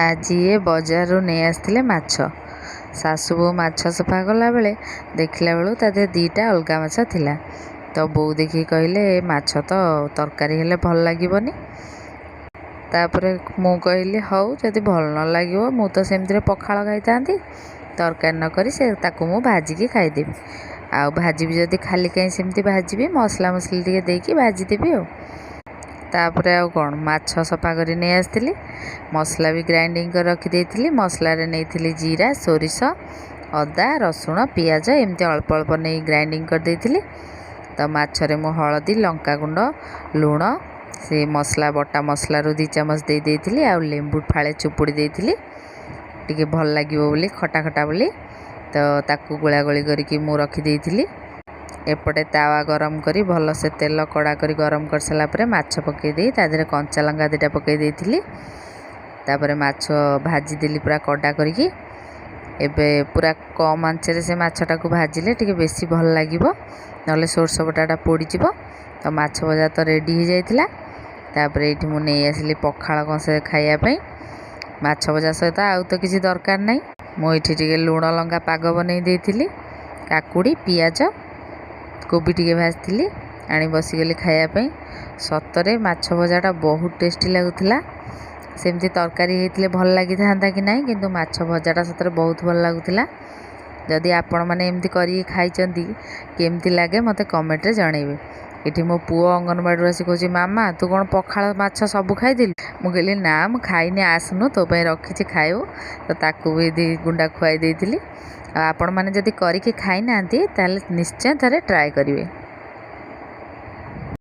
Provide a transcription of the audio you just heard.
ଆଜି ଇଏ ବଜାରରୁ ନେଇ ଆସିଥିଲେ ମାଛ। ଶାଶୁ ବୋହୂ ମାଛ ସଫା କଲାବେଳେ ଦେଖିଲା ବେଳକୁ ତା ଦେହରେ ଦୁଇଟା ଅଲଗା ମାଛ ଥିଲା। ତ ବୋଉ ଦେଖିକି କହିଲେ, ଏ ମାଛ ତ ତରକାରୀ ହେଲେ ଭଲ ଲାଗିବନି। ତାପରେ ମୁଁ କହିଲି, ହଉ ଯଦି ଭଲ ନ ଲାଗିବ, ମୁଁ ତ ସେମିତିରେ ପଖାଳ ଖାଇଥାନ୍ତି, ତରକାରୀ ନ କରି ସେ ତାକୁ ମୁଁ ଭାଜିକି ଖାଇଦେବି। ଆଉ ଭାଜିବି ଯଦି ଖାଲି କାହିଁ ସେମିତି ଭାଜିବି, ମସଲା ମସଲି ଟିକେ ଦେଇକି ଭାଜିଦେବି। ଆଉ ତାପରେ ଆଉ କ'ଣ, ମାଛ ସଫା କରି ନେଇ ଆସିଥିଲି, ମସଲା ବି ଗ୍ରାଇଣ୍ଡିଙ୍ଗ କରି ରଖିଦେଇଥିଲି। ମସଲାରେ ନେଇଥିଲି ଜିରା, ସୋରିଷ, ଅଦା, ରସୁଣ, ପିଆଜ, ଏମିତି ଅଳ୍ପ ଅଳ୍ପ ନେଇ ଗ୍ରାଇଣ୍ଡିଙ୍ଗ କରିଦେଇଥିଲି। ତ ମାଛରେ ମୁଁ ହଳଦୀ, ଲଙ୍କାଗୁଣ୍ଡ, ଲୁଣ, ସେ ମସଲା ବଟା ମସଲାରୁ 2 ଚାମଚ ଦେଇ ଦେଇଥିଲି ଆଉ ଲେମ୍ବୁ ଫାଳେ ଚୁପୁଡ଼ି ଦେଇଥିଲି, ଟିକେ ଭଲ ଲାଗିବ ବୋଲି, ଖଟା ଖଟା ବୋଲି। ତ ତାକୁ ଗୋଳା ଗୋଳି କରିକି ମୁଁ ରଖିଦେଇଥିଲି। ଏପଟେ ତାୱା ଗରମ କରି ଭଲସେ ତେଲ କଡ଼ା କରି ଗରମ କରିସାରିଲା ପରେ ମାଛ ପକାଇ ଦେଇ ତା ଦେହରେ କଞ୍ଚା ଲଙ୍କା 2ଟା ପକାଇ ଦେଇଥିଲି। ତାପରେ ମାଛ ଭାଜିଦେଲି ପୁରା କଡ଼ା କରିକି। ଏବେ ପୁରା କମ୍ ଆଞ୍ଚରେ ସେ ମାଛଟାକୁ ଭାଜିଲେ ଟିକେ ବେଶୀ ଭଲ ଲାଗିବ, ନହେଲେ ସୋରିଷ ବଟାଟା ପୋଡ଼ିଯିବ। ତ ମାଛ ଭଜା ତ ରେଡ଼ି ହେଇଯାଇଥିଲା। ତାପରେ ଏଇଠି ମୁଁ ନେଇ ଆସିଲି ପଖାଳ କଂସେ ଖାଇବା ପାଇଁ। ମାଛ ଭଜା ସହିତ ଆଉ ତ କିଛି ଦରକାର ନାହିଁ। ମୁଁ ଏଇଠି ଟିକେ ଲୁଣ ଲଙ୍କା ପାଗ ବନେଇ ଦେଇଥିଲି, କାକୁଡ଼ି, ପିଆଜ, କୋବି ଟିକେ ଭାଜିଥିଲି, ଆଣି ବସିଗଲି ଖାଇବା ପାଇଁ। ସତରେ ମାଛ ଭଜାଟା ବହୁତ ଟେଷ୍ଟି ଲାଗୁଥିଲା। ସେମିତି ତରକାରୀ ହେଇଥିଲେ ଭଲ ଲାଗିଥାନ୍ତା କି ନାହିଁ, କିନ୍ତୁ ମାଛ ଭଜାଟା ସତରେ ବହୁତ ଭଲ ଲାଗୁଥିଲା। ଯଦି ଆପଣମାନେ ଏମିତି କରିକି ଖାଇଛନ୍ତି, କେମିତି ଲାଗେ ମୋତେ କମେଣ୍ଟରେ ଜଣେଇବେ। ଏଠି ମୋ ପୁଅ ଅଙ୍ଗନବାଡ଼ିରୁ ଆସି କହୁଛି, ମାମା, ତୁ କ'ଣ ପଖାଳ ମାଛ ସବୁ ଖାଇଦେଲୁ? ମୁଁ କହିଲି, ନା, ମୁଁ ଖାଇନି, ଆସୁନୁ, ତୋ ପାଇଁ ରଖିଛି, ଖାଇବୁ। ତ ତାକୁ ବି 2 ଗୁଣ୍ଡା ଖୁଆଇ ଦେଇଥିଲି। ଆଉ ଆପଣମାନେ ଯଦି କରିକି ଖାଇନାହାନ୍ତି, ତାହେଲେ ନିଶ୍ଚୟ ଥରେ ଟ୍ରାଏ କରିବେ।